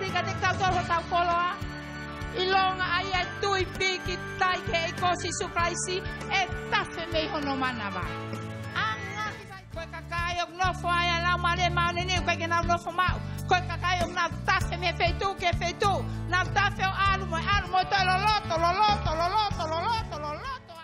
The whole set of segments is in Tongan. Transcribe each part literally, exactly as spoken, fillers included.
Tika te tau tolo tau koloa. ʻIlonga ʻa ia ʻe tui piki tai ki he ʻEiki ko Sīsū Kalaisi ʻe tafe mei hono manava. Anga ki fai, ko e kakai ʻoku nofo ai ʻa e Laumālie Māʻoniʻoni, ʻoku ʻikai ke nau nofo maʻu. Ko e kakai ʻoku nau tafe mei he feituʻu ki he feituʻu. Nau tafe ʻo ʻalu mo e ʻalu mo toe loloto, loloto, loloto, loloto, loloto.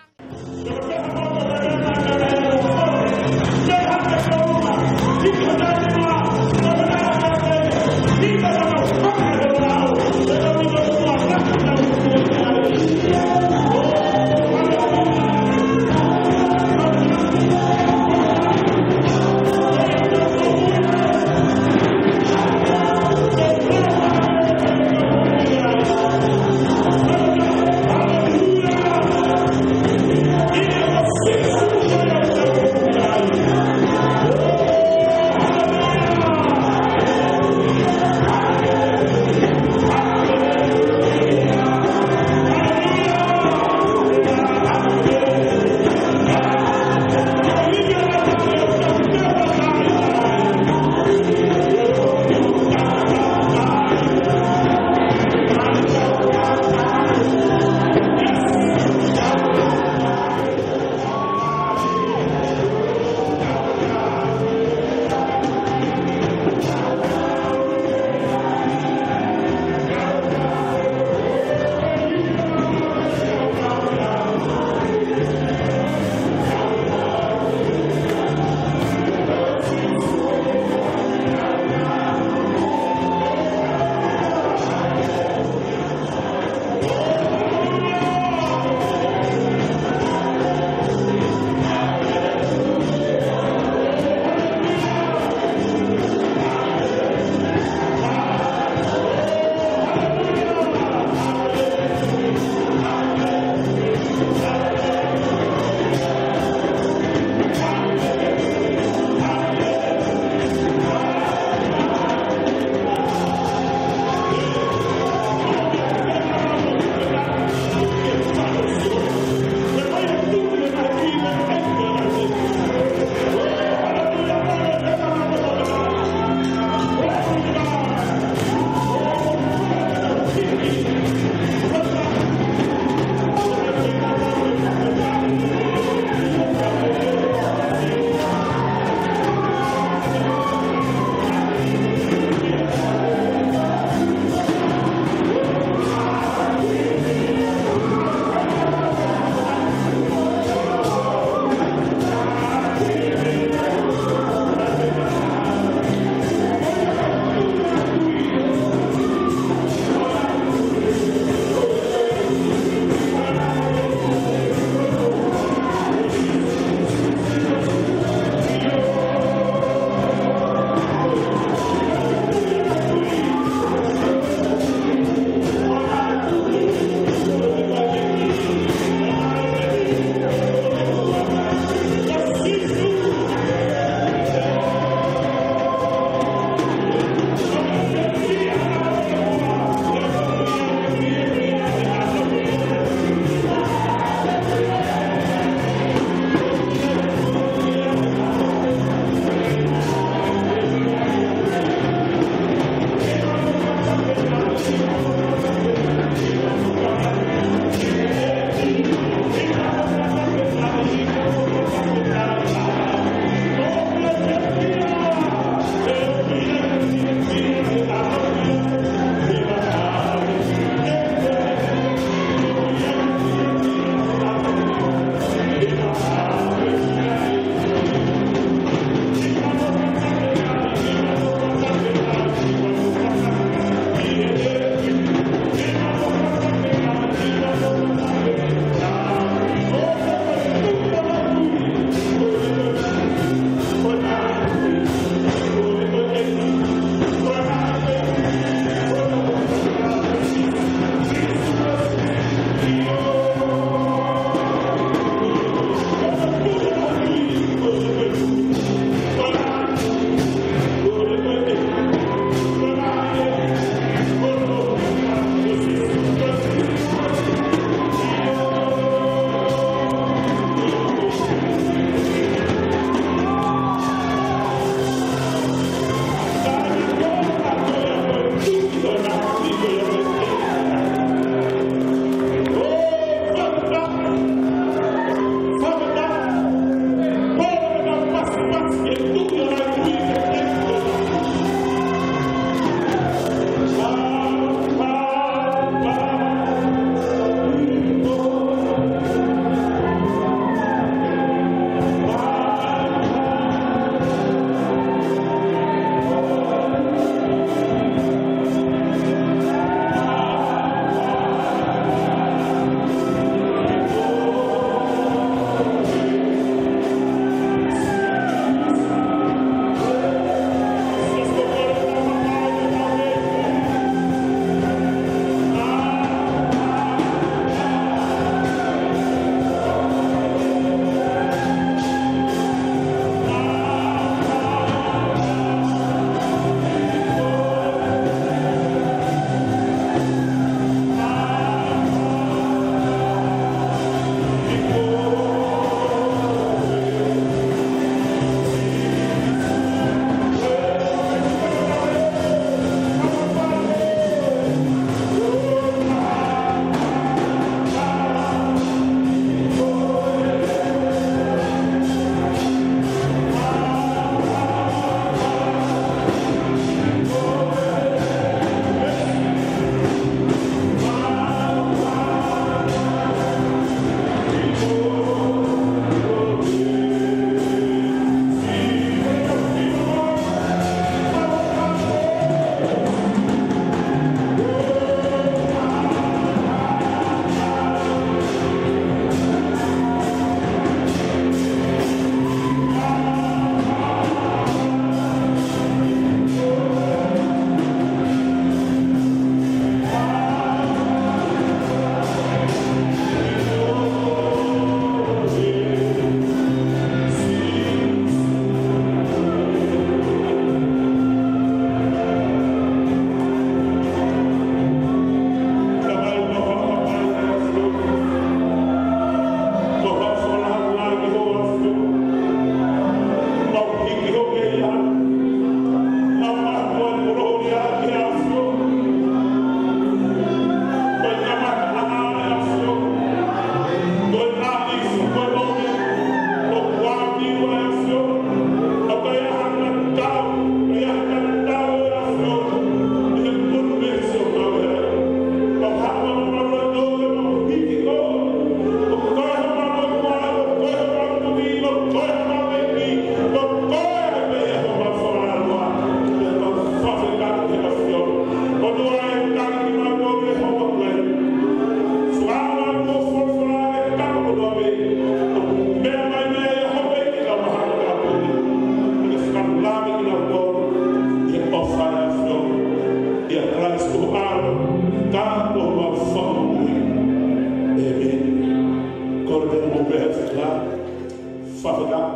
Fakafetaʻi.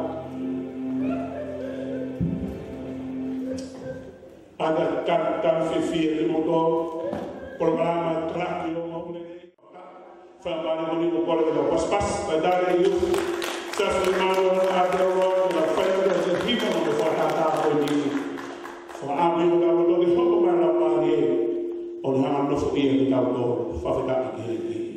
ʻA e ka, ka, ka fefie te moto, polokalama kalake ʻo maule. Fai mai mo ni mo kole ka paspas, ka dale yu. Sasui mano a te oro, ka fai atu e hima mo e fakatātā ko eni. Fakaʻamu mo ka mo ke hoko mai la pali e. ʻO ne hanga nofo ia ki tau tō, fakafetaʻi ki he ʻEiki.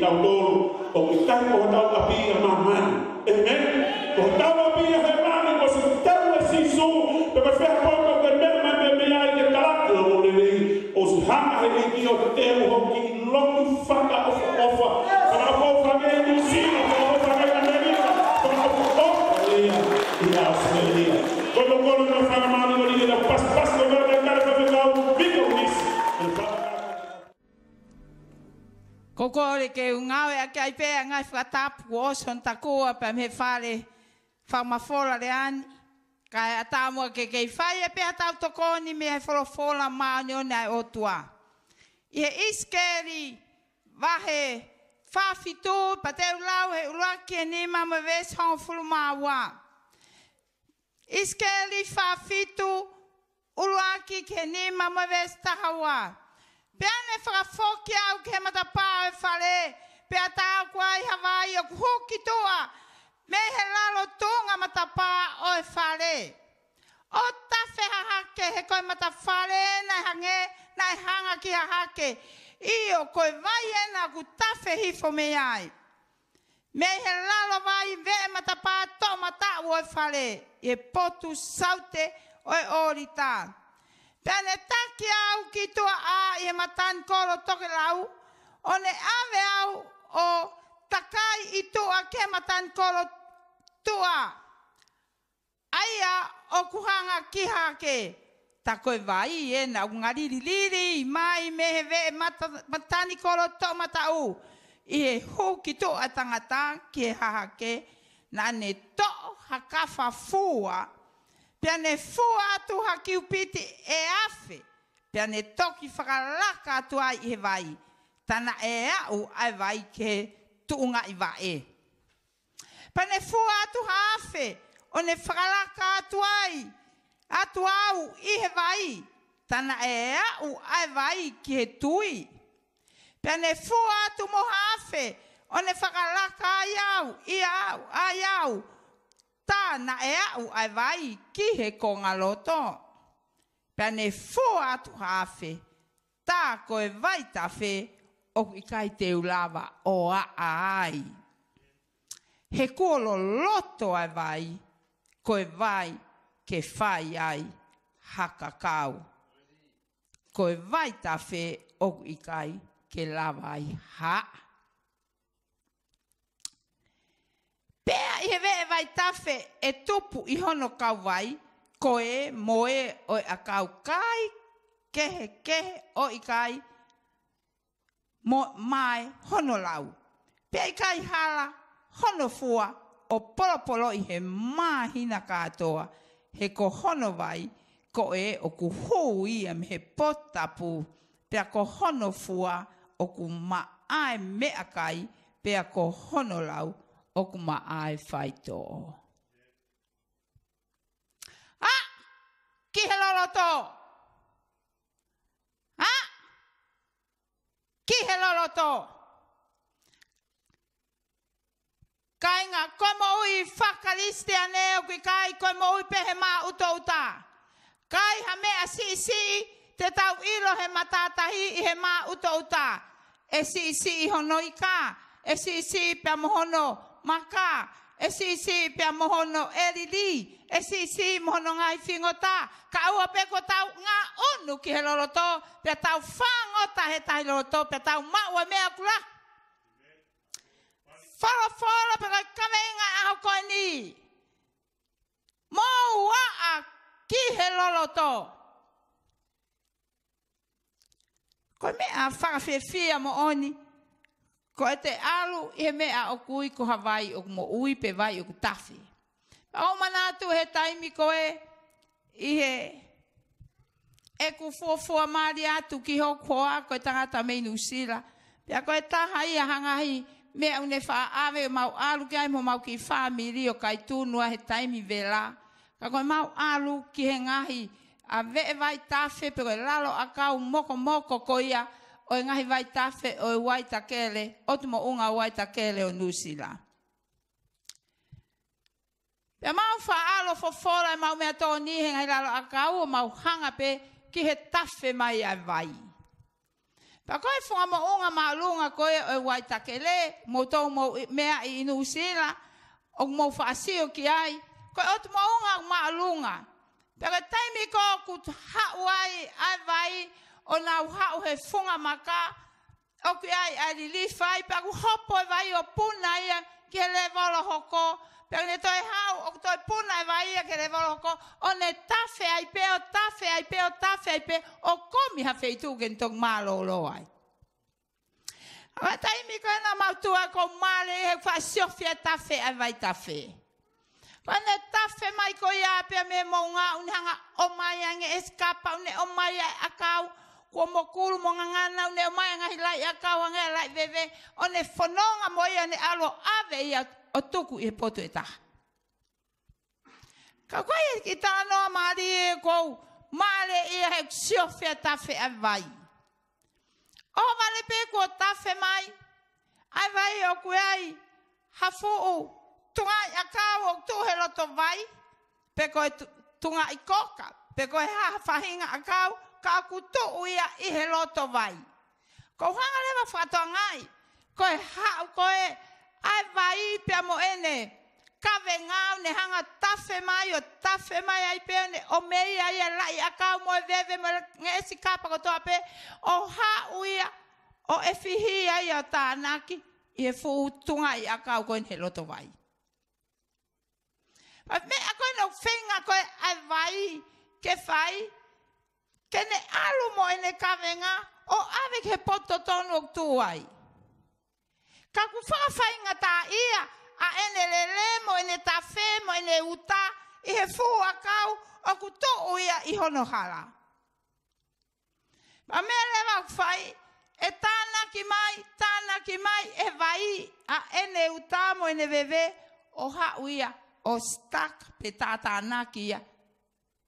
Tautolu, ʻoku ʻikai ko hotau ʻapi ʻa māmani. ʻĒmeni. Ko hotau ʻapi ʻa hēvani, ko e siʻi tau ʻe Sīsū, pea ko e fē ha potu ʻoku ke meʻa mai pē mei ai ke talaki ʻo lelei, ʻosi hanga he ʻEiki ʻo teu hoʻo kiʻi loki fakaʻofoʻofa. Fakaʻofoʻofa ange ʻi Nuʻusila, fakaʻofoʻofa ange ʻi ʻAmelika, fakaʻofoʻofa ange ʻi ʻAositelēlia. Ko e kolo mo e fanga māmani ko eni ke tau pasipasi ko e kolo ke kale fafekau, Vika Unisi. Ko e kole ke u ngāueʻaki ai pē ʻa e ngaahi fakatapu kuo ʻosi hono takua pē mei he fale fakamafola lea ni. Kae ʻatā muʻa ke kei fai ʻe pē haʻatau tokoni mei he folofola māʻoniʻoni ʻa e ʻOtua. ʻI he ʻIsikeli vahe fā fitu, pea te u lau he ʻuluaki ki he nima mo e veesi hongofulu mā ua. ʻIsikeli fā fitu, ʻuluaki ki he nima mo e veesi taha ua. Pea ne fakafoki au ki he matapā ʻo e fale, pea tā ʻoku ai ha vai ʻoku hū ki tuʻa mei he lalo tuʻunga matapā ʻo e fale, ʻo tafe hahake, he ko e matafale naʻe hangē naʻe hanga ki hahake. ʻIo, ko e vai ena ʻoku tafe hifo mei ai mei he lalo vai veʻe matapā toʻomataʻu ʻo e fale, ʻi he potu saute ʻo e ʻōlita. Pea ne taki au ki tuʻa ʻi he matanikolo tokelau, ʻo ne ʻave au ʻo takai ʻi tuʻa ki he matanikolo tuʻa, ʻa ia ʻoku hanga ki hahake. Tā ko e vai ena ʻoku ngalililili mai mei he veʻe mata-, matanikolo toʻomataʻu, ʻi he hū ki tuʻa ʻa e tangata ki he hahake, naʻa ne toʻo ha kafa fua, pea ne fua atu ha kiupiti ʻe afe, pea ne toki fakalaka atu ai ʻi he vai, tā naʻe aʻu ʻa e vai ki he tuʻungaʻi vaʻe. Pea ne fua atu ha afe, ʻo ne fakalaka atu ai, atu au ʻi he vai, tā naʻe aʻu ʻa e vai ki he tui. Pea ne fua atu mo ha afe, ʻo ne fakalaka ai au, ʻi au, ai au, tā naʻe aʻu ʻa e vai ki he kongaloto. Pea ne fua atu ha afe, tā ko e vaitafe ʻoku ʻikai te u lava ʻo aʻa ai. He kuo loloto ʻa e vai, ko e vai ke fai ai ha kakau. Ko e vaitafe ʻoku ʻikai ke lava ai ha aʻa. Pea ʻi he veʻe vaitafe ʻe tupu ʻi hono kauvai, ko ē mo ē ʻo e ʻakau kai kehekehe ʻo ʻikai mo mae hono lau. Pea ʻikai hala hono fua ʻo polopoloʻi he māhina kātoa, he ko hono vai, ko ē ʻoku hū ia mei he potu tapu, pea ko hono fua ʻoku maʻa e meʻakai, pea ko hono lau ʻoku maʻa e faitoʻo. ʻĀ, ki he loloto. ʻĀ, ki he loloto. Kāinga, ko e moʻui fakakalisitiane ʻoku ʻikai ko e moʻui pē he māʻutaʻuta. ʻIkai ha meʻa siʻisiʻi te tau ʻilo he matātahi ʻi he māʻutaʻuta. ʻE siʻisiʻi hono ika, ʻe siʻisiʻi pea mo hono maka, ʻe siʻisiʻi pea mo hono ʻelili, ʻe siʻisiʻi mo hono ngaahi fingota. Kae ʻoua pē kuo tau ngaʻunu ki he loloto, pea tau fāngota he tahi loloto, pea tau maʻu ʻa e meʻa ʻoku lahi. Folofola pē ko e kaveinga ʻaho ko eni. Mou aʻa ki he loloto. Ko e meʻa fakafiefia moʻoni, ko ʻete ʻalu ʻi he meʻa ʻoku ui ko ha vai ʻoku moʻui pe vai ʻoku tafe. ʻOku ou manatu he taimi ko ē ʻi heʻeku fuofua mali atu ki hoku hoa ko e tangata mei Nuʻusila. Pea ko e taha ia ha ngaahi meʻa ʻoku ne faʻa ʻave ʻo mau ʻalu ki ai mo homau kiʻi fāmili ʻo kai tunu ai he taimi vela. Ka ko ʻemau ʻalu ki he ngaahi ʻa veʻe vaitafe pe ko e lalo ʻakau mokomoko ko ia ʻo e ngaahi vaitafe ʻo e Waitakele, ʻotu moʻunga Waitakele ʻo Nuʻusila. Pea mau faʻa ʻalu ʻo fofola ʻemau meʻatokoni he ngaahi lalo ʻakau ʻo mau hanga pē ki he tafe mai ʻa e vai. Pea ko e funga moʻunga māʻolunga ko ē ʻo e Waitakele, mou tau mou i-, meʻa ʻi Nuʻusila, ʻoku mou faʻa sio ki ai, ko e ʻotu moʻunga ʻoku māʻolunga. Pea ko e taimi ko ē ʻoku haʻu ai ʻa e vai, ʻo nau haʻu he funga maka, ʻoku ʻi ai ʻa e lilifa ai, pea ʻoku hopo e vai ʻo puna ia ki he levolo hoko, pea ne toe haʻu, ʻoku toe puna e vai ia ki he levolo hoko, ʻo ne tafe ai pē, ʻo tafe ai pē, ʻo tafe ai pē, ʻo kumi ha feituʻu ke ne toki mālōlō ai. ʻA e taimi ko ē naʻa mau tuʻu ai ʻoku ou mālieʻia he faʻa siofia tafe ʻa e vaitafe. Pea ne tafe mai ko ia pea mei he moʻunga ʻo ne hanga ʻo ʻomai ange e sikapa, ʻo ne ʻomai ʻa e ʻakau, kuo mokulu mo ngangana, ʻo ne ʻomai ʻa e ngaahi laʻi ʻakau ange ʻa e laʻi veve, ʻo ne fononga mo ia ʻo ne ʻalu ʻo ʻave ia ʻo tuku ʻi he potu ʻe taha. Ka ko e kiʻi talanoa mālie ʻoku ou mālieʻia he siofia tafe ʻa e vai. ʻOhovale pē kuo tafe mai ʻa e vai ʻoku ʻi ai ha fuʻu tungaʻi ʻakau ʻoku tuʻu he loto vai, pe ko e tu-, tungaʻi koka, pe ko e hā ha faʻahinga ʻakau, ka ʻoku tuʻu ia ʻi he loto vai. ʻOku ou hanga leva ʻo fakatokangaʻi, ko e haʻu ko ē ʻa e vai pea mo ʻene kavenga ʻo ne hanga ʻo tafe mai, ʻo tafe mai ai pē ʻo ne ʻomai ai ʻa e laʻi ʻakau mo e veve mo e ngeʻesi kapa kotoa pē, ʻo haʻu ia ʻo ʻefihi ai ʻo tānaki ʻi he fuʻu tungaʻi ʻakau ko eni he loto vai. Pea meʻa ko ē naʻe feinga ko ē ʻa e vai ke fai, ke ne ʻalu mo ʻene kavenga ʻo ʻave ki he potu totonu ʻoku tuʻu ai. Ka ʻoku fakafaingataʻaʻia ʻa ʻene lele mo ʻene tafe mo ʻene uta ʻi he fuʻu ʻakau ʻoku tuʻu ia ʻi hono hala. Pea meʻa leva ʻoku fai, ʻe tānaki mai, tānaki mai ʻe he vai ʻa ʻene uta mo ʻene veve ʻo haʻu ia ʻo stuck pe tātānaki ia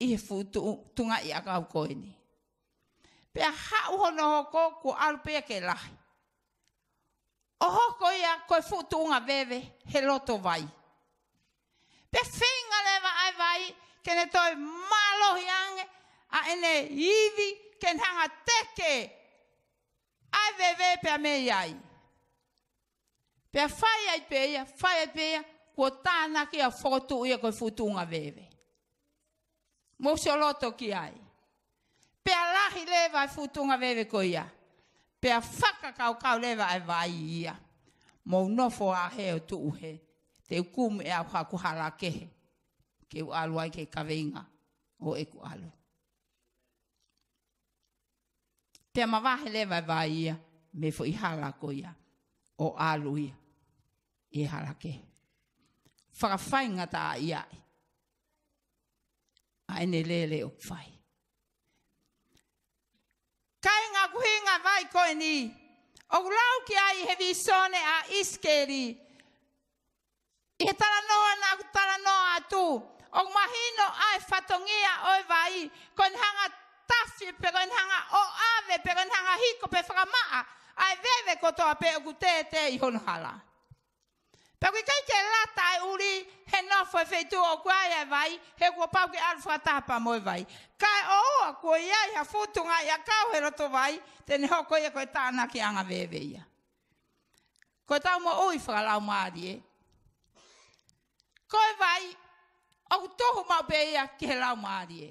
ʻi he fuʻu tu-, tungaʻi ʻakau ko eni. Pea haʻu hono hoko kuo ʻalu pē ia ke lahi. ʻO hoko ia ko e fuʻu tuʻunga veve he loto vai. Pea feinga leva ʻa e vai ke ne toe mālohi ange ʻa ʻene ivi ke ne hanga ʻo teke ʻa e veve pea mei ai. Pea fai ai pē ia, fai ai pē ia, kuo tānaki ʻo fokotuʻu ia ko e fuʻu tuʻunga veve. Mou sio loto ki ai. Pea lahi leva e fuʻu tuʻunga veve ko ia. Pea fakakaukau leva e vai ia. Mou nofo ā hē ʻo tuʻu hē. Te u kumi ʻe au haku hala kehe. Ke u ʻalu ai ki he kavenga ʻo ʻeku ʻalu. Pea mavahe leva e vai ia mei he foʻi hala ko ia ʻo ʻalu ia ʻi he hala kehe. Fakafaingataʻaʻia ʻa ʻene lele ʻoku fai. Kāinga, ko e ʻuhinga e vai ko eni ʻoku lau ki ai he visone ʻa ʻIsikeli. ʻI he talanoa naʻa ku talanoa atu, ʻoku mahino ʻa e fatongia ʻo e vai, ko ʻene hanga ʻo tafe, pe ko ʻene hanga ʻo ʻave, pe ko ʻene hanga ʻo hiko, pe fakamaʻa ʻa e veve kotoa pē ʻoku tētē ʻi hono hala. Pea ʻoku ʻikai ke lata ʻa e ʻuli he nofo he feituʻu ʻoku ʻi ai ʻa e vai, he kuo pau ke ʻalu fakataha pea mo e vai. Kae ʻoua kuo ʻi ai ha fuʻu tungaʻi ʻakau he loto vai, te ne hoko ia ko e tānakiʻanga veve ia. Ko ʻetau moʻui fakalaumālie, ko e vai ʻoku tuhu maʻu pē ia ki he laumālie.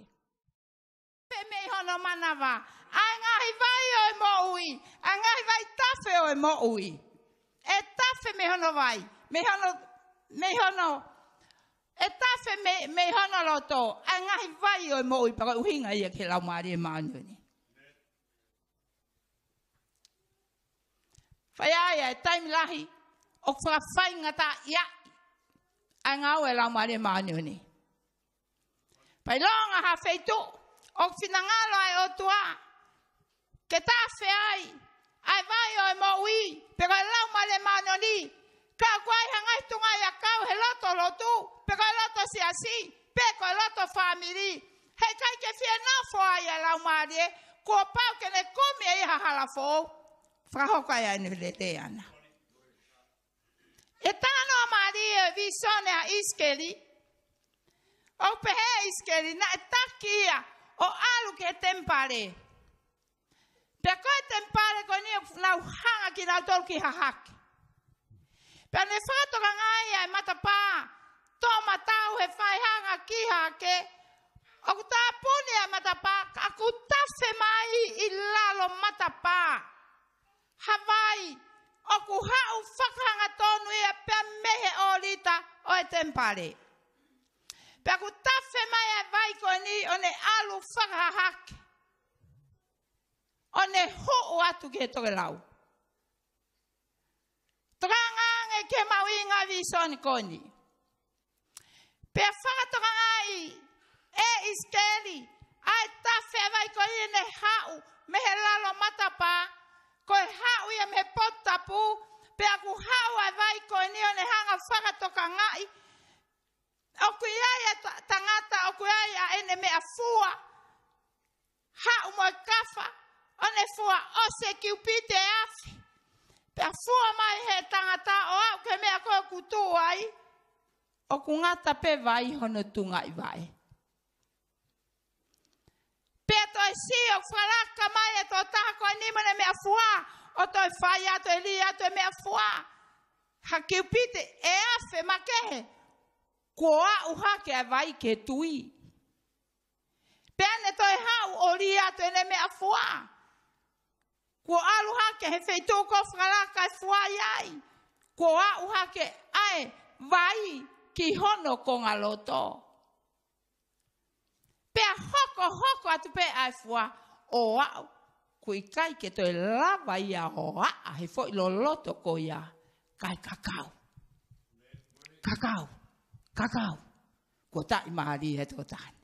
Pē mei hono manava ʻa e ngaahi vai ʻo e moʻui, ʻa e ngaahi vaitafe ʻo e moʻui. ʻE tafe mei hono vai, mei hono, mei hono, ʻe tafe mei, mei hono loto ʻa e ngaahi vai ʻo e moʻui, pea ko e ʻuhinga ia ki he Laumālie Māʻoniʻoni. Fai ai ʻa e taimi lahi ʻoku fakafaingataʻaʻia ʻa e ngāue ʻa e Laumālie Māʻoniʻoni. Pea ʻilonga ha feituʻu ʻoku finangalo ai ʻa e ʻOtua ke tafe ai ʻa e vai ʻo e moʻui, pe ko e Laumālie Māʻoniʻoni, ka ʻoku ʻi ai ha ngaahi tungaʻi ʻakau he loto lotu, pe ko e loto siasi, pe ko e loto fāmili, heʻikai ke fie nofo ai ʻa e Laumālie, kuo pau ke ne kumi ʻe ia ha hala foʻou, fakahoko ai ʻa ʻene lele ʻana. ʻE talanoa mālie ʻa e visone ʻa ʻIsikeli. ʻOku pehē ʻe ʻIsikeli naʻe taki ia ʻo ʻalu ki he temipale. Pea ko e temipale ko eni ʻoku nau hanga kinautolu ki hahake. Pea ne fakatokangaʻi ʻa e matapā toʻomataʻu he fai hanga ki hahake. ʻOku tāpuni ʻa e matapā, ka ʻoku tafe mai ʻi lalo matapā ha vai ʻoku haʻu fakahangatonu ia pea mei he ʻōlita ʻo e temipale. Pea ʻoku tafe mai ʻa e vai ko eni ʻo ne ʻalu fakahahake, ʻo ne huʻu atu ki he tokelau. Tokanga ange ki he mahuʻinga ʻo e vīsone ko eni. Pea fakatokangaʻi ʻe ʻIsikeli ʻa e tafe ʻa e vai ko eni ʻene haʻu mei he lalo matapā, ko e haʻu ia mei he potu tapu, pea ʻoku haʻu ʻa e vai ko eni ʻo ne hanga fakatokangaʻi ʻoku ʻi ai ʻa e ta-, tangata, ʻoku ʻi ai ʻa ʻene meʻafua, haʻu mo e kafa, ʻo ne fua ʻosi e kiupite ʻe afe. Pea fua mai he tangata ʻo aʻu ki he meʻa ko ē ʻoku tuʻu ai, ʻoku ngata pē vai hono tungaʻivaʻe. Pea toe sio fakalaka mai e tokotaha ko eni mo ʻene meʻafua, ʻo toe fai atu e lī atu e meʻafua. Ha kiupite ʻe afe makehe, kuo aʻu hake ʻa e vai ki he tui. Pea ne toe haʻu ʻo lī atu ʻene meʻafua. Kuo ʻalu hake he feituʻu ko ē fakalaka e fua ai. Kuo aʻu hake ʻa e vai ki hono kongaloto. Pea hokohoko atu pē ʻa e fua ʻo aʻu. ʻOku ʻikai ke toe lava ia ʻo aʻa he foʻi loloto ko ia. Kae kakau. Kakau. Kakau. Kuo taʻimālie he tokotaha ni.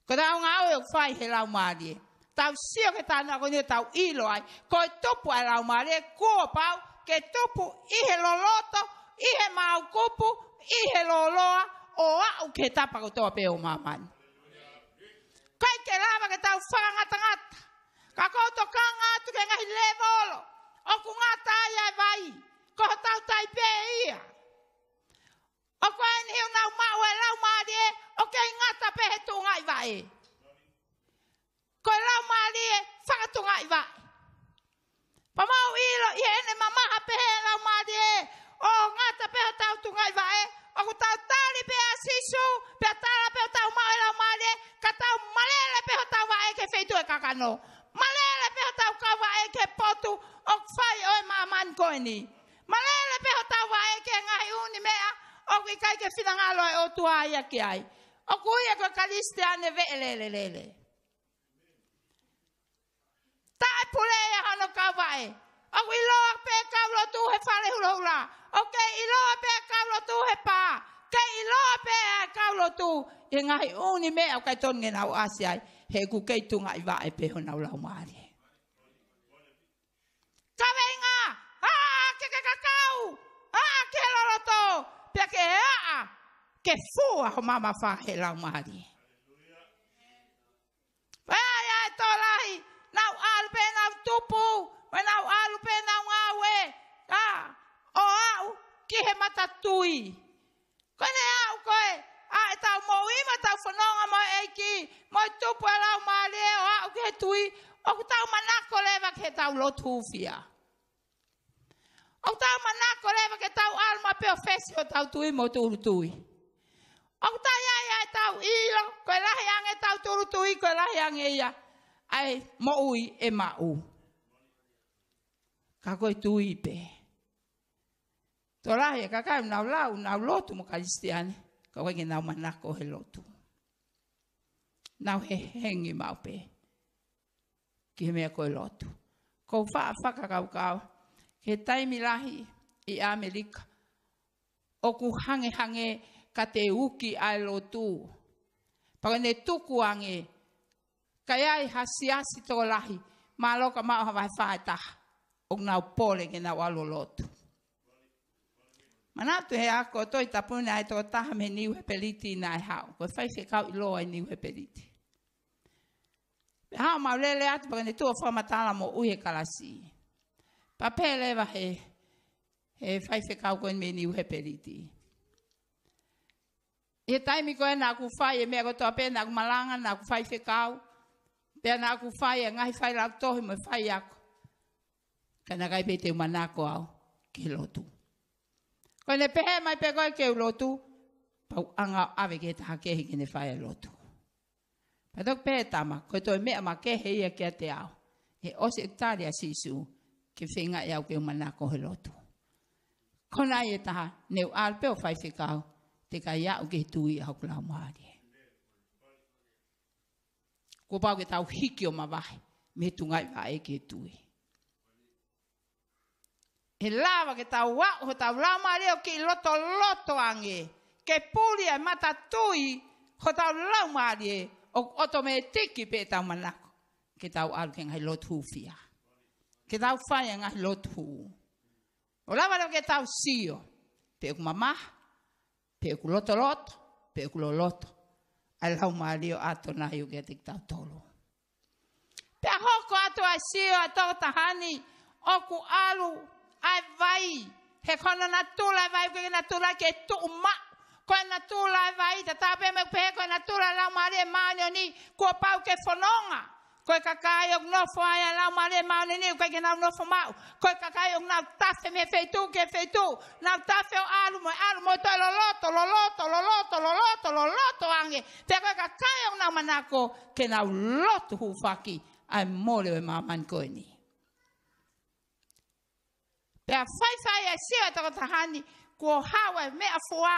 Ko ʻetau ngāue ʻoku fai he Laumālie. Tau sio ki he talanoa ko eni ʻo tau ʻilo ai. Ko e tupu ʻa e Laumālie, kuo pau ke tupu ʻi he loloto, ʻi he maokupu, ʻi he lōloa, ʻo aʻu ki he tapa kotoa pē ʻo māmani. ʻIkai ke lava ke tau fakangatangata. Ka ʻoku ou tokanga atu ki he ngaahi lēvolo ʻoku ngata ai ʻa e vai. Ko hotau taipe ia. ʻOku ʻi ai e niʻihi ʻoku nau maʻu e Laumālie, ʻoku kei ngata pē he tungaʻivaʻe. Ko e Laumālie fakatungaʻivaʻe. Pea mou ʻilo ʻi heʻene mamaha pehē ʻa e Laumālie, ʻo ngata pē hotau tungaʻivaʻe, ʻoku tau tali pē ʻa Sīsū, pea tala pē ʻoku tau maʻu e Laumālie, ka tau malele pē hotau vaʻe ki he feituʻu ʻo e kakano. Malele pē hotau kau vaʻe ki he potu ʻoku fai ʻo e māmani ko eni. Malele pē hotau vaʻe ki he ngaahi ʻū meʻa ʻoku ʻikai ke finangalo e ʻOtua ia ki ai. ʻOku ui ia ko e Kalisitiane veʻe lelelele. Taʻepule ia hono kau vaʻe. ʻOku ʻiloa pē kau lotu he fale hulahula. ʻOku kei ʻiloa pē kau lotu he pā. Kei ʻiloa pē ʻa e kau lotu he ngaahi ʻū meʻa ʻoku ʻikai tonu ke nau ʻasi ai. He ʻoku kei tungaʻivaʻe pē honau laumālie. Kaveinga, aʻa ke ke kakau, aʻa ke loloto, pea ke aʻa ke fua ho mamafa he laumālie. Pea ʻi ai e tokolahi, nau ʻalu pē nau tupu, mo nau ʻalu pē nau ngāue, ʻa, ʻo aʻu ki he matatui. Ko ʻene aʻu ko ē ʻa ʻetau moʻui mo ʻetau fononga mo e ʻEiki, mo e tupu e laumālie ʻo aʻu ki he tui, ʻoku tau manako leva ke tau lotu hūfia. ʻOku tau manako leva ke tau ʻalu maʻu pē ʻo fesi hotau tui mo tūʻulutui. ʻOku tau ʻi ai ʻa ʻetau ʻilo, ko e lahi ange ʻetau tūʻulutui, ko e lahi ange ia ʻa e moʻui ʻe maʻu. Ka ko e tui pē. Tokolahi e kakai ʻoku nau lau, nau lotu mo Kalisitiane, ka ʻoku ʻikai ke nau manako he lotu. Nau hehengi maʻu pē ki he meʻa ko e lotu. ʻOku ou faʻa fakakaukau ki he taimi lahi ʻi ʻAmelika, ʻoku hangehangē ka te uki ʻa e lotu. Pea ko ʻene tukuange, ka ʻi ai ha siasi tokolahi, mālō ka maʻu ha vahe fā ʻe taha, ʻoku nau pole ke nau ʻalu ʻo lotu. Manatu he ako Tohi Tapu naʻe tokotaha mei Niu Hepeliti naʻe haʻu, ko e faifekau ʻiloa ʻi Niu Hepeliti. Pea haʻu mau lele atu pea ne tuʻu ʻo fakamatala moʻui he kalasi. Pea pehē leva he, he faifekau ko eni mei Niu Hepeliti. ʻI he taimi ko ē naʻa ku fai e meʻa kotoa pē, naʻa ku malanga, naʻa ku faifekau. Pea naʻa ku fai e ngaahi failautohi mo e faiako. Ka naʻe ʻikai pē te u manako au ke lotu. Ko ʻene pehē mai pē ko ē ke u lotu, pea u ʻalu ʻo ʻave ki he taha kehe ke ne fai e lotu. Pea toki pehē ʻe he tama, ko e toe meʻa makehe ia kiate au, he ʻosi ʻeku tali ʻa Sīsū, ke feingaʻi au ke u manako he lotu. Ko ena ia ʻe taha, ne u ʻalu pē ʻo faifekau, teʻeki ai aʻu ki he tui ʻa hoku laumālie. Kuo pau ke tau hiki ʻo mavahe mei he tungaʻi vaʻe ki he tui. ʻE lava ke tau aʻu hotau laumālie ʻo kiʻi lotoloto ange, ke puli ʻa e matatui hotau laumālie, ʻoku ʻotomētiki pē ʻetau manako ke tau ʻalu ki he ngaahi lotu hūfia, ke tau fai e ngaahi lotu hū. ʻO lava leva ke tau sio pe ʻoku mamaha, pe ʻoku lotoloto, pe ʻoku loloto ʻa e Laumālie ʻo ʻAtonai ʻoku ʻiate kitautolu. Pea hoko atu ʻa e sio ʻa e tokotaha ni ʻoku ʻalu ʻa e vai, he ko hono natula ʻa e vai, ʻoku ʻikai ke natula ke tuʻu maʻu. Ko e natula ʻa e vai, tatau pē mo ʻeku pehē ko e natula ʻa e Laumālie Māʻoniʻoni, kuo pau ke fononga. Ko e kakai ʻoku nofo ai ʻa e Laumālie Māʻoniʻoni, ʻoku ʻikai ke nau nofo maʻu. Ko e kakai ʻoku nau tafe mei he feituʻu ki he feituʻu, nau tafe ʻo ʻalu mo e ʻalu mo e toe loloto, loloto, loloto, loloto, loloto ange. Pea ko e kakai ʻoku nau manako ke nau lotu hūfaki ʻa e mole ʻo e māmani ko eni. Pea faifai ʻa e sio ʻa e tokotaha ni, kuo haʻu ʻa e meʻafua,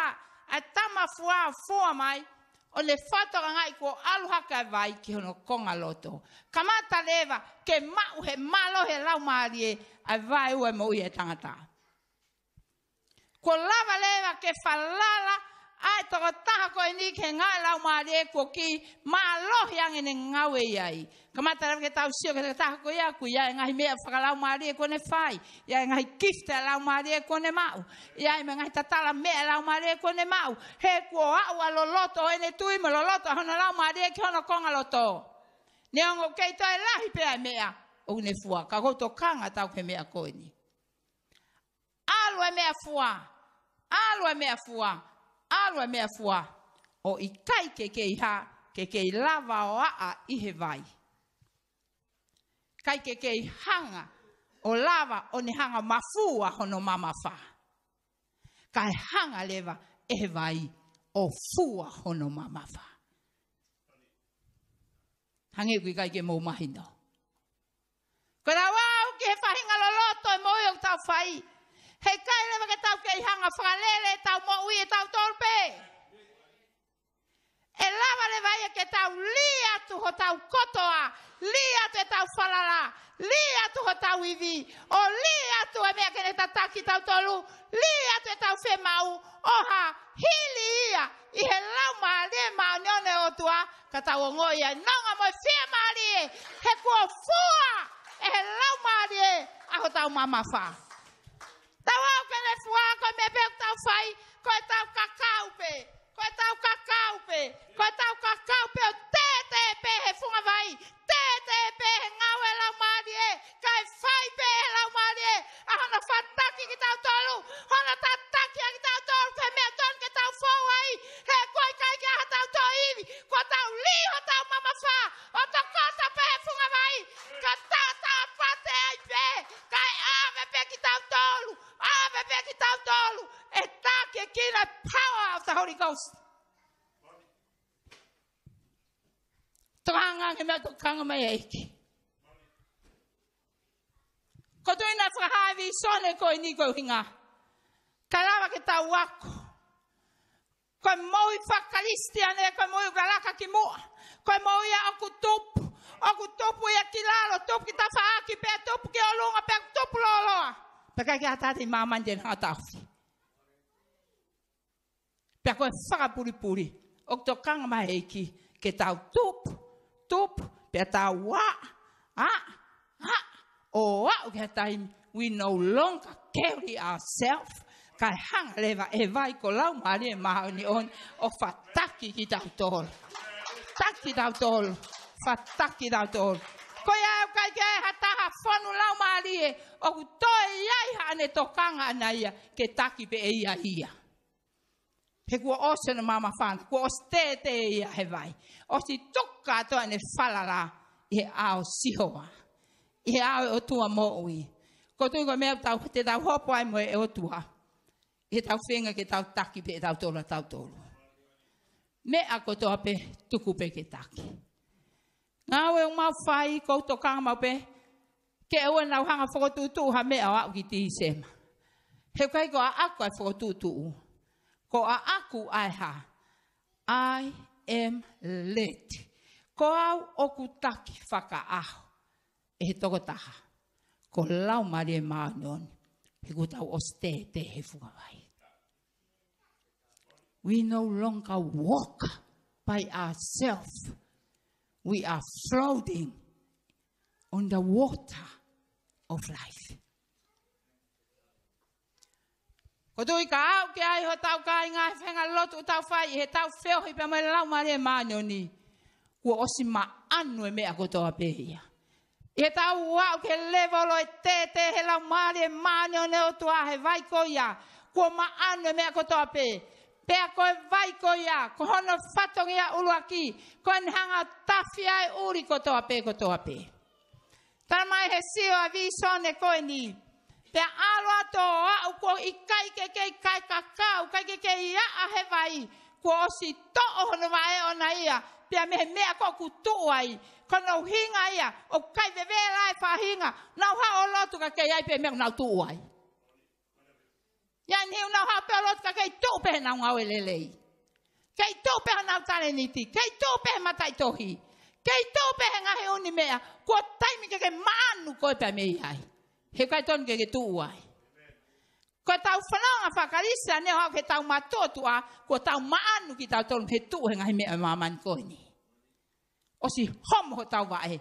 ʻa e tamafua ʻo fua mai, ʻo ne fakatokangaʻi kuo ʻalu hake ʻa e vai ki hono kongaloto. Kamata leva ke maʻu he mālohi ʻa e Laumālie ʻa e vaeua ʻo e moʻui ʻa e tangata. Kuo lava leva ke falala ʻa e tokotaha ko eni ki he ngāue ʻa e Laumālie, kuo kiʻi mālohi ange ʻene ngāue ʻi ai. Kamata leva ke tau sio ki he tokotaha ko ia, ʻoku ʻi ai e ngaahi meʻa fakalaumālie kuo ne fai, ʻi ai e ngaahi gift ʻa e Laumālie kuo ne maʻu, ʻi ai mo e ngaahi tatala meʻa ʻa e Laumālie kuo ne maʻu. He kuo aʻu ʻa e loloto ʻo ʻene tui mo e loloto ʻa hono laumālie ki hono kongaloto. Neongo ʻoku kei toe lahi pē ʻa e meʻa ʻoku ne fua, ka ʻoku ou tokanga atu ki he meʻa ko eni. ʻAlu e meʻafua, ʻalu e meʻafua, ʻalu e meʻafua. ʻO ʻikai ke kei hā, ke kei lava ʻo aʻa ʻi he vai. ʻIkai ke kei hanga ʻo lava ʻo ne hanga ʻo mafua hono mamafa. Kae hanga leva ʻe he vai ʻo fua hono mamafa. Hangē ʻoku ʻikai ke mou mahino. Ko ʻetau aʻu ki he faʻahinga loloto ʻo e moʻui ʻoku tau fai, heʻikai leva ke tau kei hanga ʻo fakalele ʻetau moʻui ʻe tautolu pē. ʻE lava leva ia ke tau lī atu hotau kotoa, lī atu ʻetau falala, lī atu hotau ivi, ʻo lī atu e meʻa ke ne tataki kitautolu, lī atu ʻetau fiemaʻu, ʻo hā, hili ia ʻi he Laumālie Māʻoniʻoni ʻo e ʻOtua, ka tau ongoʻi ʻa e nonga mo e fiemālie, he kuo fua ʻe he Laumālie ʻa hotau mamafa. Tau aʻu ke ne fua, ko e meʻa pē ʻoku tau fai, ko ʻetau kakau pē, ko ʻetau kakau pē, ko ʻetau kakau pē ʻo tētē pē he funga vai, tētē pē he ngāue ʻa e Laumālie, kae fai pē ʻe he Laumālie ʻa hono fataki kitautolu, hono tataki ʻa kitautolu ki he meʻa totonu ke tau fou ai, he ʻoku ʻikai ke ʻi ai hatau toe ivi, kuo tau lī hotau mamafa, ʻo tokoto pē he funga vai, ka tātāpate ai pē, kae ʻave pē kitautolu, ʻave pē kitautolu, ʻe takiekina e power of the Holy Ghost. Tokanga ki he meʻa ʻoku tokanga mai ʻEiki. Ko e tuʻunga fakahā ʻa e vīsone ko eni ko e ʻuhinga. Kae lava ke tau ako. Ko e moʻui faka-Kalisitiane, ko e moʻui ʻoku laka ki muʻa. Ko e moʻui ia ʻoku tupu. ʻOku tupu ia ki lalo, tupu ki tafaʻaki, pea tupu ki ʻolunga, pea tupu lōloa. Pea ʻikai ke ʻi ai ha taha ʻi māmani te ne hanga ʻo taʻofi. Pea ko e fakapulipuli ʻoku tokanga mai ʻEiki ke tau tupu, tupu, pea tau aʻa, aʻa, aʻa, ʻo aʻu ki he taimi we no longer carry ourselves, kae hanga leva ʻe he vai ko e Laumālie Māʻoniʻoni ʻo fataki kitautolu. Taki kitautolu, fataki kitautolu. Ko ia ʻoku ʻikai ke ʻi ai ha taha fonu laumālie ʻoku toe ʻi ai haʻane tokanga ʻana ia ke taki pē ʻe ia ia. He kuo ʻosi hono mamafa na, kuo ʻosi tētē ia he vai. ʻOsi tuku kātoa ʻene falala ʻi he ʻao ʻo Sihova, ʻi he ʻao ʻo e ʻOtua moʻui. Ko e tuʻu ko e meʻa ʻoku tau, te tau hopo ai mo e ʻOtua, ʻi heʻetau feinga ke tau taki pē ʻe tautolu ʻa tautolu. Meʻa kotoa pē tuku pē ke taki. Ngāue ʻoku mau fai, ʻoku ou tokanga maʻu pē ke ʻoua naʻa hanga ʻo fokotuʻutuʻu ha meʻa ʻo aʻu ki Tīsema. He ʻoku ʻikai ko ʻaʻaku ʻa e fokotuʻutuʻu. Ko ʻaʻaku ʻa e hā? I am led. Ko au ʻoku taki fakaʻaho ʻe he tokotaha, ko e Laumālie Māʻoniʻoni, he kuo tau ʻosi tētē he funga vai. We no longer walk by ourselves. We are floating on the water of life. Ko e tuʻu ʻi ka aʻu ki ai hotau kāinga he feinga lotu ʻoku tau fai, heʻetau feohi pea mo e Laumālie Māʻoniʻoni, kuo ʻosi maʻanu e meʻa kotoa pē ia. ʻI heʻetau aʻu ki he lēvolo ʻo e tētē he Laumālie Māʻoniʻoni ʻo e ʻOtua he vai ko ia, kuo maʻanu e meʻa kotoa pē. Pea ko e vai ko ia, ko hono fatongia ʻuluaki, ko ʻene hanga ʻo tafi ʻa e ʻuli kotoa pē, kotoa pē. Talamai he sio ʻa e vīsone ko eni, pea ʻalu atu ʻo aʻu kuo ʻikai ke kei kai kakau, ʻikai ke kei aʻa he vai, kuo ʻosi toʻo hono vaʻe ʻoʻona ia, pea mei he meʻa ko ē ʻoku tuʻu ai, ko hono ʻuhinga ia ʻoku ʻikai vevela e faʻahinga, nau haʻu ʻo lotu ka kei ʻi ai pē meʻa ʻoku nau tuʻu ai. ʻI ai e niʻihi ʻoku nau haʻu pē ʻo lotu ka kei tuʻu pē heʻenau ngāue lelei. Kei tuʻu pē honau talēniti, kei tuʻu pē he mataʻitohi, kei tuʻu pē he ngaahi ʻū meʻa, kuo taimi ke ke maʻanu koe pea mei ai. He ʻikai tonu ke ke tuʻu ai. Ko ʻetau fononga faka-Kalisitiane ʻo aʻu ki heʻetau matuʻotuʻa, kuo tau maʻanu kitautolu he tuʻu he ngaahi meʻa ʻo e māmani ko eni. ʻOsi homo hotau vaʻe,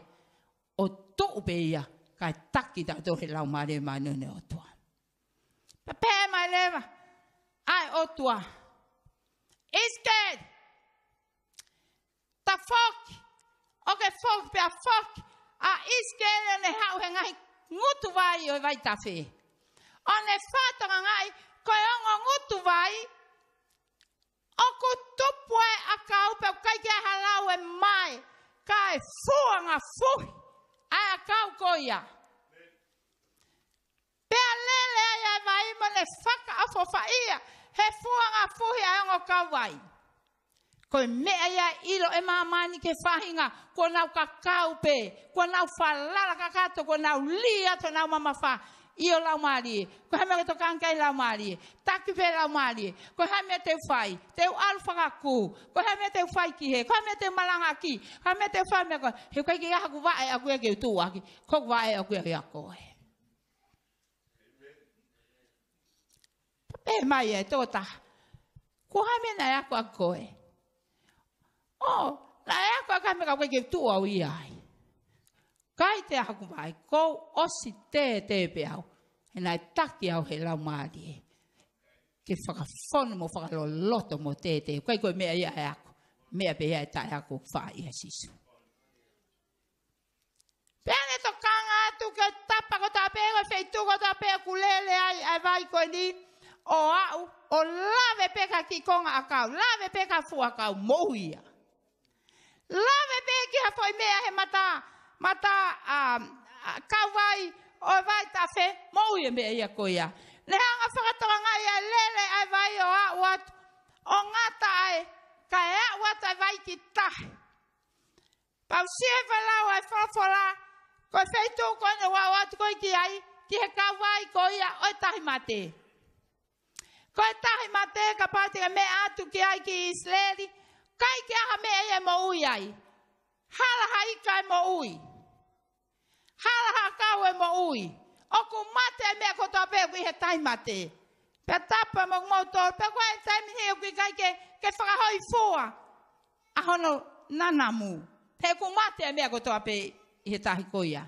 ʻo tuʻu pē ia, kae taki kitautolu he Laumālie Māʻoniʻoni ʻo e ʻOtua. Pea pehē mai leva ʻa e ʻOtua, ʻIsikeli, tafoki, ʻoku ke foki pea foki ʻa ʻIsikeli ʻo ne haʻu he ngaahi ngutu vai ʻo e vaitafe, ʻo ne fakatokangaʻi ko e ongo ngutu vai ʻoku tupu ai e ʻakau pea ʻoku ʻikai ke ʻi ai ha lau ʻe mae, kae fuanga fuhi ʻa e ʻakau ko ia. Pea lele ai ʻa e vai mo ne fakaʻofoʻofaʻia he fuanga fuhi ʻa e ongo kau vai. Ko e meʻa ia ʻe ʻilo ʻe māmani ki he faʻahinga, kuo nau kakau pē, kuo nau falala kakato, kuo nau lī atu honau mamafa ʻi ho laumālie. Ko e hā e meʻa ke tokanga ki ai Laumālie? Taki pē Laumālie. Ko e hā e meʻa te u fai? Te u ʻalu fakakū? Ko e hā e meʻa te u fai ki hē? Ko e hā e meʻa te u malangaʻaki? Ko e hā e meʻa te u fai? Meʻa ko ē, he ʻoku ʻikai ke ʻi ai haku vaʻe ʻaʻaku ia ke u tuʻu ʻaki. Ko hoku vaʻe ʻaʻaku ia ʻia koe. Pehē mai ʻe he tokotaha, ko e hā e meʻa naʻe ako ʻaki koe? ʻŌ, naʻe ako ʻaki au e meʻa ka ʻoku ʻikai ke u tuʻu au ʻi ai. ʻIkai te u ʻi ai haku vaʻe, kuo u ʻosi tētē pē au. He naʻe taki au ʻe he Laumālie ke fakafonu mo fakaloloto mo tētē. ʻIkai ko e meʻa ia ʻe ako, meʻa pē ia ʻe taʻeako, fai ʻia Sīsū. Pea ne tokanga atu ki he tapa kotoa pē, ko e feituʻu kotoa pē ʻoku lele ai ʻa e vai ko eni, ʻo aʻu ʻo lave pē ki he kiʻi konga ʻakau, lave pē ki he fuʻu ʻakau, moʻui ia. Lave pē ki ha foʻi meʻa he mata, mata, ʻa, ʻa, kau vai ʻo e vaitafe, moʻui e meʻa ia ko ia. Ne hanga ʻo fakatokangaʻi ʻa e lele ʻa e vai ʻo aʻu atu, ʻo ngata ai, kae aʻu atu ʻa e vai ki tahi. Pea u sio he folau ʻa e folofola, ko e feituʻu ko eni ʻoku ou ʻoatu ko ē ki ai, ki he kau vai ko ia ʻo e Tahi Mate. Ko e Tahi Mate, kapau te ke meʻa atu ki ai ki ʻIsileli, ʻikai ke ʻi ai ha meʻa ia ʻe moʻui ai. Hala ha ika ʻe moʻui. Hala ha ʻakau ʻe moʻui. ʻOku mate e meʻa kotoa pē ʻoku ʻi he Tahi Mate. Pea tapu mo kimoutolu, pea ko e taimi ni ʻoku ʻikai ke, ke fakahōifua ʻa hono nanamu. He ʻoku mate e meʻa kotoa pē ʻi he tahi ko ia.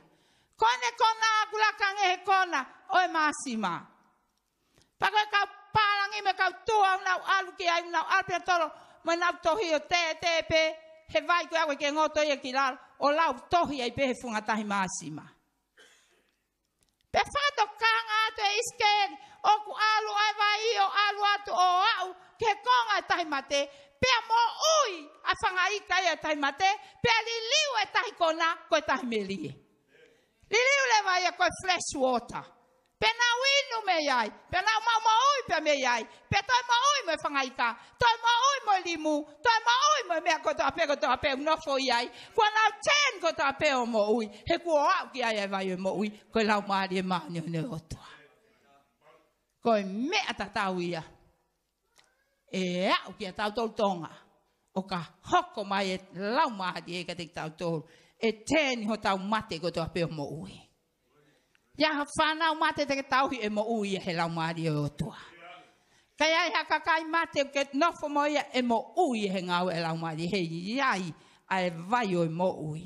Ko ʻene kona ʻoku laka ange he kona ʻo e māsima. Pea ko e kau pālangi mo e kau tua ʻoku nau ʻalu ki ai, ʻoku nau ʻalu pē ʻo tolo mo ʻenau tohi ʻo tētē pē he vai ko ia ʻoku ʻikai ke ngoto ia ki lalo, ʻo lau tohi ai pē he funga tahi māsima. Pea fakatokanga atu ʻe ʻIsikeli, ʻoku ʻalu ʻa e vai ʻo ʻalu atu ʻo aʻu ki he konga ʻo e Tahi Mate, pea moʻui ʻa e fanga ika ia ʻo e tahi mate, pea liliu e tahi kona ko e tahi melie. Liliu leva ia ko e fresh water. Pea nau inu mei ai, pea nau maʻu moʻui pē mei ai, pea toe moʻui mo e fanga ika, toe moʻui mo e limu, toe moʻui mo e meʻa kotoa pē, kotoa pē ʻoku nofo ʻi ai, kuo nau turn kotoa pē ʻo moʻui, he kuo aʻu ki ai e vai ʻo e moʻui, ko e Laumālie Māʻoniʻoni ʻo e ʻOtua. Ko e meʻa tatau ia ʻe aʻu kia tautolu Tonga, ʻo ka hoko mai e Laumālie kiate kitautolu, ʻe turn hotau mate kotoa pē ʻo moʻui. ʻI ai ha fānau mate te ke tauhi, ʻe moʻui ia he Laumālie ʻo e ʻOtua. Ka ʻi ai ha kakai mate ke nofo mo ia, ʻe moʻui ia he ngāue ʻa e Laumālie, he ʻi ai ʻa e vai ʻo e moʻui.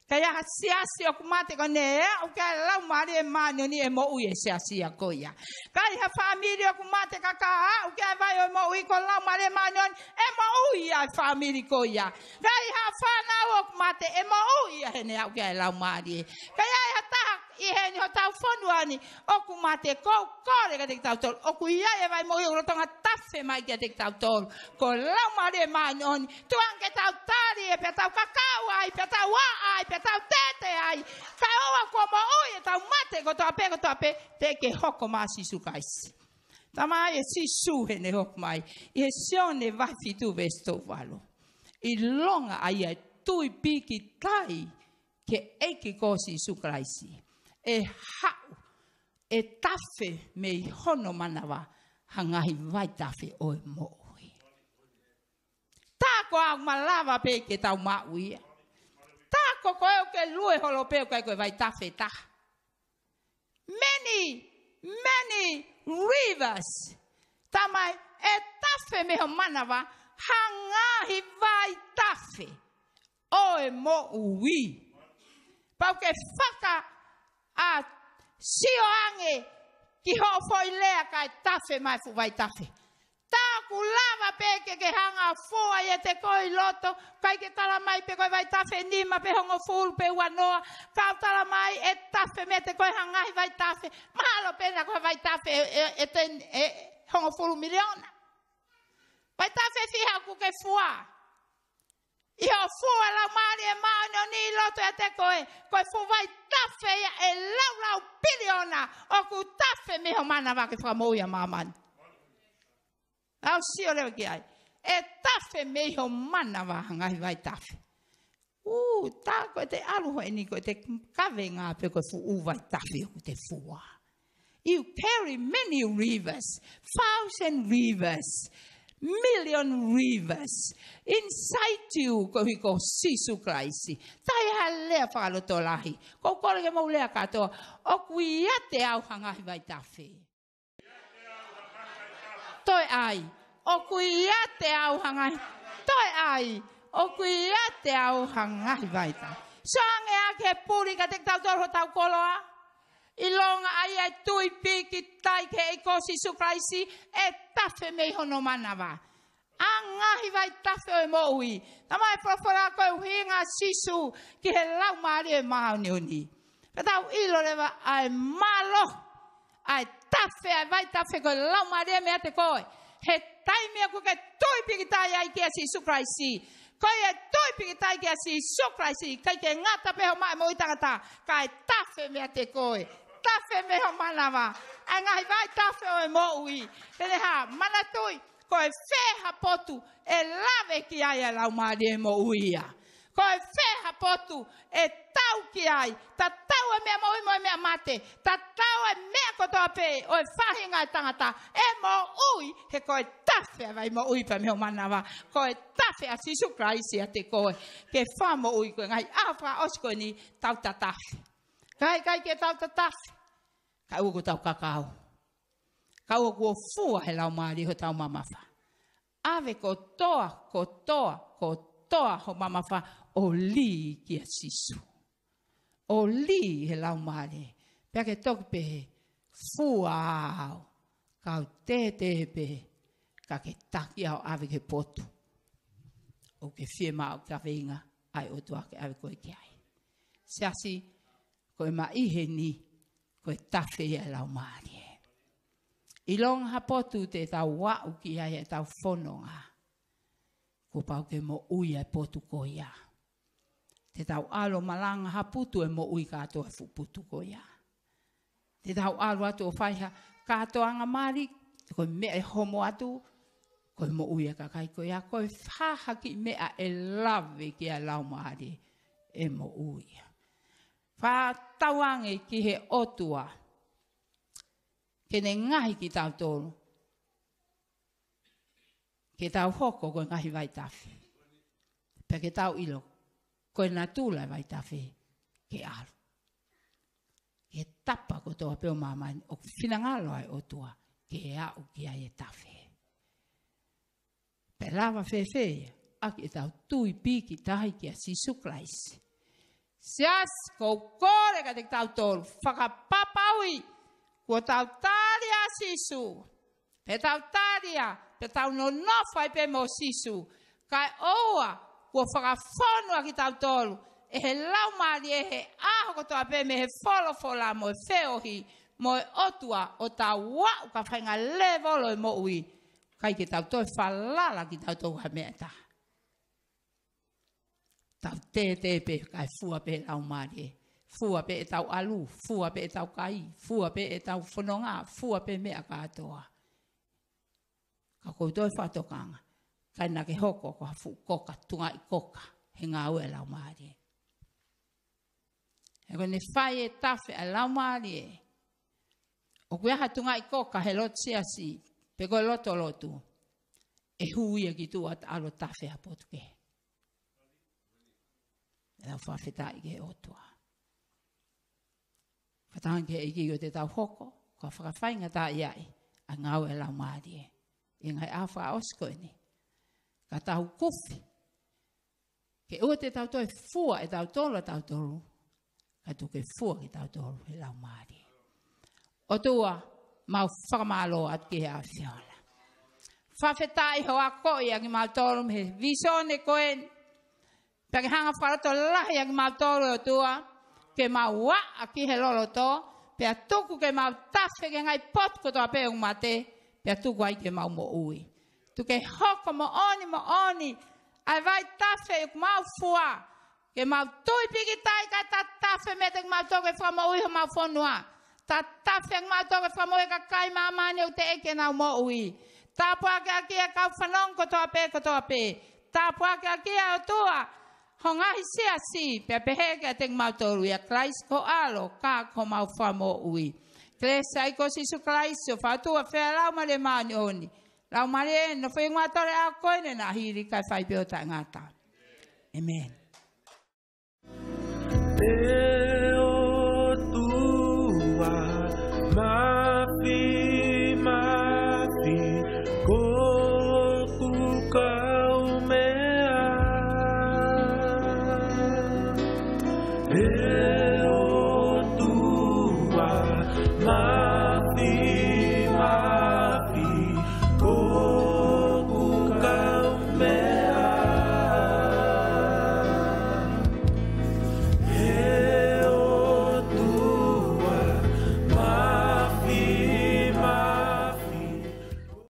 Ka ʻi ai ha siasi ʻoku mate ka ne aʻu ki ai e Laumālie Māʻoniʻoni, ʻe moʻui e siasi ia ko ia. Ka ʻi ai ha fāmili ʻoku mate ka ka aʻu ki ai e vai ʻo e moʻui ko e Laumālie Māʻoniʻoni, ʻe moʻui ia e fāmili ko ia. Ka ʻi ai ha fānau ʻoku mate, ʻe moʻui ia he ne aʻu ki ai e Laumālie. Ka ʻi ai ha taha ʻi heni hotau fonua ni ʻoku mate, ʻoku ou kole kiate kitautolu, ʻoku ʻi ai e vai moʻui ʻoku lolotonga tafe mai kiate kitautolu, ko e Laumālie Māʻoniʻoni. Tuku ange ke tau tali ia pea tau kakau ai, pea tau ʻā ai, pea tau tētē ai. Kae ʻoua kuo moʻui ʻetau mate kotoa pē, kotoa pē, teʻeki ke hoko mai ʻa Sīsū Kalaisi. Talamai ʻe Sīsū heʻene hoko mai ʻi he Sione vahe fitu veesi tolu valu, ʻilonga ʻa ia ʻe tui pīkitai ki he ʻEiki ko Sīsū Kalaisi, ʻe haʻu ʻe tafe mei hono manava ha ngaahi vaitafe ʻo e moʻui. Tā ko au malava pē ke tau maʻu ia. Tā ko koe ʻoku ke lue holo pē ʻoku ʻikai ko e vaitafe ʻe taha. Many, many rivers. Talamai ʻe tafe mei ho manava ha ngaahi vaitafe ʻo e moʻui. Pau ke faka ʻa sio ange ki hoʻo foʻi lea kae tafe mai fuʻu vaitafe. Tā ʻoku lava pē ke ke hanga ʻo fua ia ʻiate koe ʻi loto, ʻikai ke talamai pe ko e vaitafe ʻe nima pe hongofulu pe uanoa, ka ʻoku talamai ʻe tafe meiate koe ha ngaahi vaitafe, mahalo pē na ko e vaitafe ʻe, ʻe, ʻe ten, ʻe hongofulu miliona. Vaitafe fiha ʻoku ke fua? ʻI hoʻo fua e Laumālie Māʻoniʻoni ʻi loto ʻiate koe, ko e fuʻu vaitafe ia ʻe laulau piliona ʻoku tafe mei ho manava ke fakamoʻui ʻa māmani. Lau sio leva ki ai. ʻE tafe mei ho manava ha ngaahi vaitafe. Ū, tā ko ʻete ʻalu heni ko ʻete kavenga pē ko e fuʻu vaitafe ʻoku te fua. You carry many rivers, thousand rivers, million rivers inside you, koeʻuhi ko Sīsū Kalaisi. Tā ʻi ai ha lea fakalotolahi. ʻOku ou kole ke mou lea kātoa. ʻOku ʻiate au ha ngaahi vaitafe. Toe ʻai. ʻOku ʻiate au ha ngaahi. Toe ʻai. ʻOku ʻiate au ha ngaahi vaitafe. Sio ange ʻa e puli kiate kitautolu hotau koloa. ʻIlonga ʻa ia ʻe tui pīkitai ki he ʻEiki ko Sīsū Kalaisi, ʻe tafe mei hono manava ha ngaahi vaitafe ʻo e moʻui. Talamai ʻe he folofola ko e ʻuhinga ʻa Sīsū ki he Laumālie Māʻoniʻoni. Pea tau ʻilo leva ʻa e mālohi ʻa e tafe, ʻa e vaitafe ko e Laumālie meiate koe. He taimi ʻoku ke tui pīkitai ai kia Sīsū Kalaisi. Ko ia ʻe tui pīkitai kia Sīsū Kalaisi, ʻikai ke ngata pē hoʻo maʻu e moʻui taʻengata, kae tafe meiate koe. Tafe mei ho manava ʻa e ngaahi vaitafe ʻo e moʻui. Pea ne hā, manatuʻi, ko e fē ha potu ʻe lave ki ai ʻa e Laumālie Moʻui ia. Ko e fē ha potu ʻe tau ki ai, tatau e meʻa moʻui mo e meʻa mate, tatau e meʻa kotoa pē ʻo e faʻahinga ʻo e tangata, ʻe moʻui, he ko e tafe ʻa e vai moʻui pē mei ho manava, ko e tafe ʻa Sīsū Kalaisi ʻiate koe, ke fakamoʻui koe. Ngaahi ʻaho fakaʻosi ko eni tau tatafe. Kae ʻikai ke tau tatafe, kae ʻoua kuo tau kakau. Kae ʻoua kuo fua ʻe he Laumālie hotau mamafa. ʻAve kotoa, kotoa, kotoa ho mamafa ʻo lī kia Sīsū. ʻO lī he Laumālie. Pea ke toki pehē, fua au. Kau tētē pē, ka ke taki au ʻo ʻave ki he potu ʻoku ke fiemaʻu kaveinga ʻa e ʻOtua ke ʻave koe ki ai. Siasi, ko e maʻi heni, ko e tafe ia ʻa e Laumālie. ʻIlonga ha potu te tau aʻu ki ai ʻetau fononga, Kuo pau ke moʻui ʻa e potu ko ia. Te tau ʻalu ʻo malanga ha putu, ʻe moʻui kātoa e fuʻu putu ko ia. Te tau ʻalu atu ʻo fai ha kātoanga mali, ko e meʻa ʻe homo atu, ko e moʻui ʻa e kakai ko ia. Ko e hā ha kiʻi meʻa ʻe lave ki ai e Laumālie, ʻe moʻui. Fakatauange ki he ʻOtua ke ne ngaohi kitautolu ke tau hoko ko e ngaahi vaitafe. Pea ke tau ʻilo ko e natula e vaitafe ke ʻalu ki he tapa kotoa pē ʻo māmani, ʻoku finangalo ʻa e ʻOtua ke aʻu ki ai e tafe. Pea lava fēfē ia? ʻAki ʻetau tui pīkitai kia Sīsū Kalaisi. Siasi, ʻoku ou kole kiate kitautolu, fakapapauʻi kuo tau tali ʻa Sīsū. Pea tau tali ia, pea tau nonofo ai pē mo Sīsū. Kae ʻoua kuo fakafonu ʻa kitautolu ʻe he Laumālie he ʻaho kotoa pē mei he folofola mo e feohi mo e ʻOtua, ʻo tau aʻu ki ha faʻahinga lēvolo ʻo e moʻui ʻikai ke tau toe falala kitautolu ki ha meʻa ʻe taha. Tau tētē pē kae fua pē Laumālie. Fua pē ʻetau ʻalu, fua pē ʻetau kai, fua pē ʻetau fononga, fua pē meʻa kātoa. Ka ʻoku ou toe fakatokanga, ʻikai naʻa ke hoko ko ha fuʻu koka, tungaʻi koka he ngāue ʻa e Laumālie. He ko ʻene fai e tafe ʻa e Laumālie, ʻoku ʻi ai ha tungaʻi koka he lotu siasi, pe ko e loto lotu, ʻe hū ia ki tuʻa ʻo ʻalu ʻo tafe ha potu kehe. Tau fakafetaʻi ki he ʻOtua. Fakatauange ki he ʻEiki ʻoku te tau hoko ko ha fakafaingataʻaʻia ʻi he ngāue ʻa e Laumālie ʻi he ngaahi ʻaho fakaʻosi ko eni. Ka tau kufi ke ʻoua te tau toe fua ʻe tautolu ʻa tautolu, ka tuku ke fua kitautolu ʻe he Laumālie. ʻOtua, mau fakamālō atu ki he ʻAfiona. Fakafetaʻi hoʻo akoʻi ʻa kimautolu mei he vīsone ko eni. Pea ke hanga fakalotolahi ʻa kimautolu, ʻOtua, ke mau aʻa ki he loloto, pea tuku ke mau tafe ki he ngaahi potu kotoa pē ʻoku mate, pea tuku ai ke mau moʻui. Tuku ke hoko moʻoni, moʻoni ʻa e vaitafe ʻoku mau fua, ke mau tui pīkitai kae tatafe meiate kimautolu ke fakamoʻui homau fonua. Tatafe kimautolu ke fakamoʻui e kakai ʻi māmani ʻoku teʻeki ke nau moʻui. Tāpuakiʻaki ʻa e kau fanongo kotoa pē, kotoa pē. Tāpuakiʻaki ʻa e ʻOtua ho ngaahi siasi, pea pehē kiate kimautolu ʻia Kalaisi ko ho ʻAlo, ka ko homau Fakamoʻui. Kelesi ʻa e ʻEiki ko Sīsū Kalaisi, ʻofa ʻa e ʻOtua, feohi ʻa e Laumālie Māʻoniʻoni. Laumālie, nofoʻia kimautolu he ʻaho ko eni ʻo e hili kae fai pē ʻo taʻengata. ʻĒmeni. ʻE ʻOtua, mafi